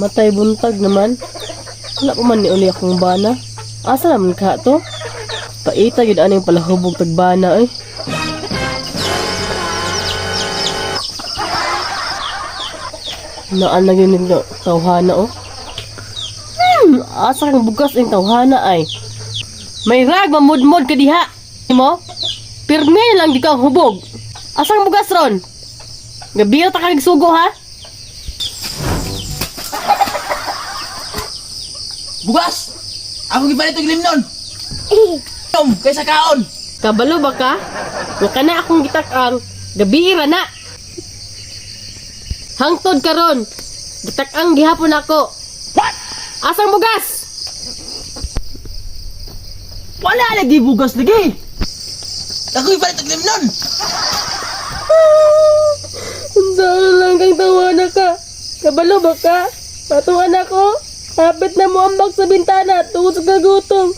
Matay buntag naman. Wala pa man ni uli akong bana. Asa naman ka to? Paita yun aning palahubog tagbana eh. Naan na yun yung tawhana oh. Asa kang bugas ang tawhana ay. May rag mamudmod ka diha. Mo? Pirmi na lang di ka ang hubog. Asa kang bugas ron? Gabi ta kag sugo ha? Bugas! Ako gipalit og limnon. Tom, kaysa kaon. Kabalo ba ka? Nga ka na akong gitak-ang gabi ra na. Hangtod karon. Gitak-ang gihapon ako. What? Asang bugas? Wala lagi bugas lagi. Ako gipalit og limnon. Unsa lang kang tawana ka? Kabalo ba ka? Patuan ako. Hapit na mo ambak sa bintana tungod sa kagutom.